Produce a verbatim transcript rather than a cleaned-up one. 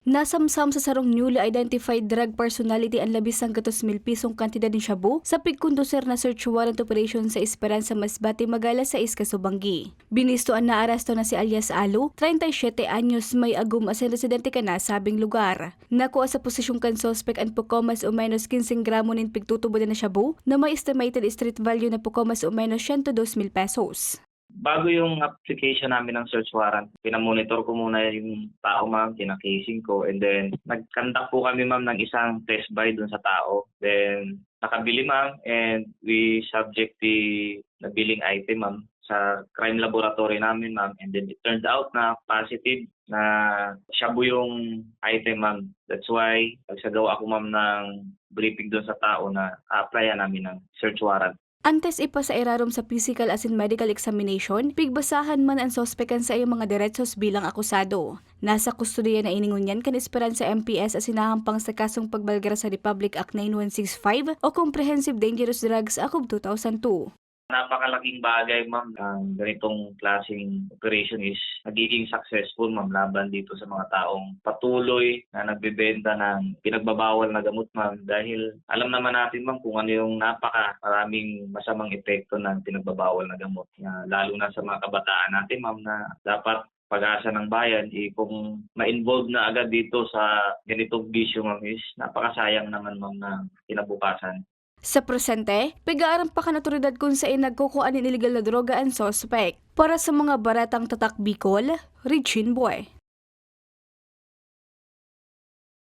Nasamsam sa sarong newly identified drug personality an labis sanggatos mil pisong kantidad nin shabu sa pigkondusir na search warrant operation sa Esperanza Masbate, Magallanes sais, Casubangui. Binisto an naaresto na si alias Alo, treinta y siete anyos, may agom asin residente kan nasabing lugar. Nakua sa posesyon kan suspek an poko mas o menos quince gramo nin pigtutubod na shabu na may estimated street value na poko mas o menos siyento dos mil pesos. Bago yung application namin ng search warrant, pinamonitor ko muna yung tao, ma'am, kinakasing ko, and then nag-conduct po kami, ma'am, ng isang test buy dun sa tao. Then, nakabili, ma'am, and we subject the nabiling item, ma'am, sa crime laboratory namin, ma'am, and then it turned out na positive na shabu yung item, ma'am. That's why nagsagawa ako, ma'am, ng briefing dun sa tao na a-applyan namin ng search warrant. Antes ipasairarom sa physical asin medical examination, pigbasahan man an suspek kan saiyang mga deretsos bilang akusado. Nasa kustodiya na ini ngunyan kan Esperanza M P S asin nahampang sa kasong pagbalgra sa Republic Act nine one six five o Comprehensive Dangerous Drugs Act of two thousand two. Napakalaking bagay, ma'am, ang ganitong klaseng operation is nagiging successful, ma'am, laban dito sa mga taong patuloy na nagbebenta ng pinagbabawal na gamot, ma'am. Dahil alam naman natin, ma'am, kung ano yung napaka maraming masamang epekto ng pinagbabawal na gamot, na lalo na sa mga kabataan natin, ma'am, na dapat pag-asa ng bayan, eh, kung ma-involve na agad dito sa ganitong bisyo, ma'am, is napakasayang naman, ma'am, na kinabukasan. Sa presente, pig-aaram pa kan otoridad kun saen nagkukua nin iligal na droga an suspek. Para sa mga baretang Tatak Bicol, Richin Boy.